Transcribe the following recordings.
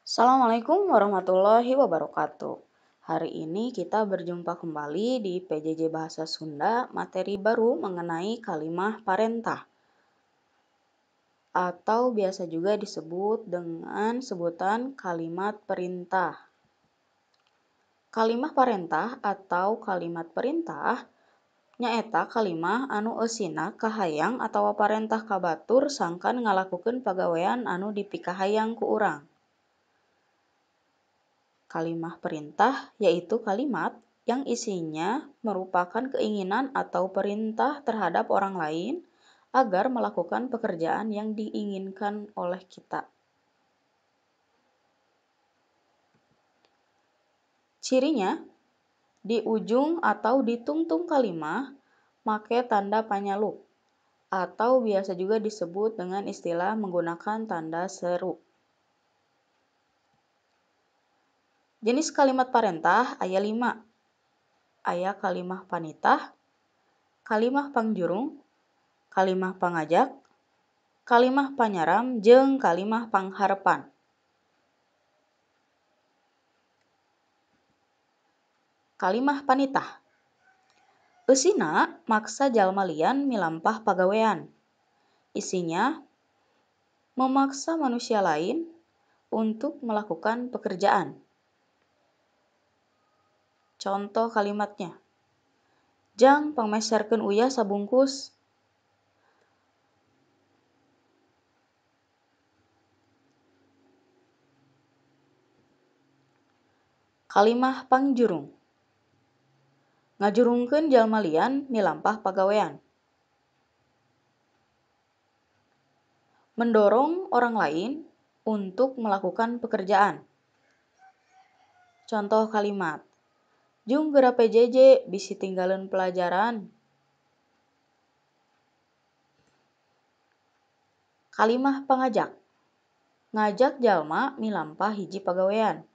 Assalamualaikum warahmatullahi wabarakatuh. Hari ini kita berjumpa kembali di PJJ Bahasa Sunda, materi baru mengenai kalimah parentah atau biasa juga disebut dengan sebutan kalimat perintah. Kalimah parentah atau kalimat perintah nyaeta kalimah anu eusina kahayang atawa parentah ka batur sangkan ngalakukeun pagawean anu dipikahayang ku urang. Kalimah perintah yaitu kalimat yang isinya merupakan keinginan atau perintah terhadap orang lain agar melakukan pekerjaan yang diinginkan oleh kita. Cirinya, di ujung atau di tungtung kalimah make tanda panyaluk atau biasa juga disebut dengan istilah menggunakan tanda seru. Jenis kalimat parentah aya 5. Aya kalimah panitah, kalimah pangjurung, kalimah pangajak, kalimah panyaram, jeung kalimah pangharepan. Kalimah panitah. Eusina maksa jalma lian milampah pagawean. Isinya memaksa manusia lain untuk melakukan pekerjaan. Contoh kalimatnya, Jang pangmeserkeun uyah sabungkus. Kalimah pangjurung. Ngajurungkeun jalma lian milampah pagawean. Mendorong orang lain untuk melakukan pekerjaan. Contoh kalimat, Jung geura PJJ bisi tinggaleun pelajaran. Kalimah pangajak. Ngajak jalma milampah hiji pagawean.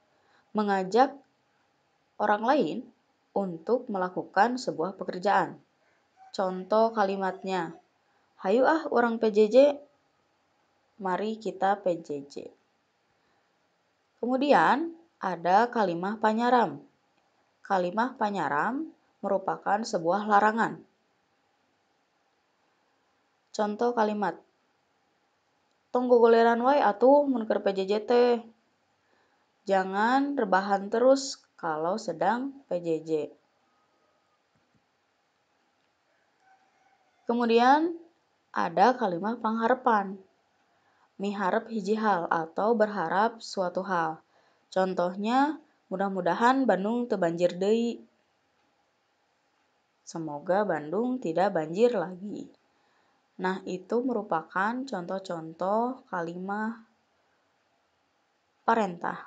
Mengajak orang lain untuk melakukan sebuah pekerjaan. Contoh kalimatnya, Hayu ah urang PJJ, mari kita PJJ. Kemudian ada kalimah panyaram. Kalimah panyaram merupakan sebuah larangan. Contoh kalimat, Tong gogoleran wae atuh mun keur PJJ teh. Jangan rebahan terus kalau sedang PJJ. Kemudian ada kalimah pangharepan. Miharep hiji hal atau berharap suatu hal. Contohnya, mudah-mudahan Bandung teu banjir deui. Semoga Bandung tidak banjir lagi. Nah, itu merupakan contoh-contoh kalimah parentah.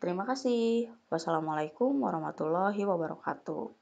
Terima kasih. Wassalamualaikum warahmatullahi wabarakatuh.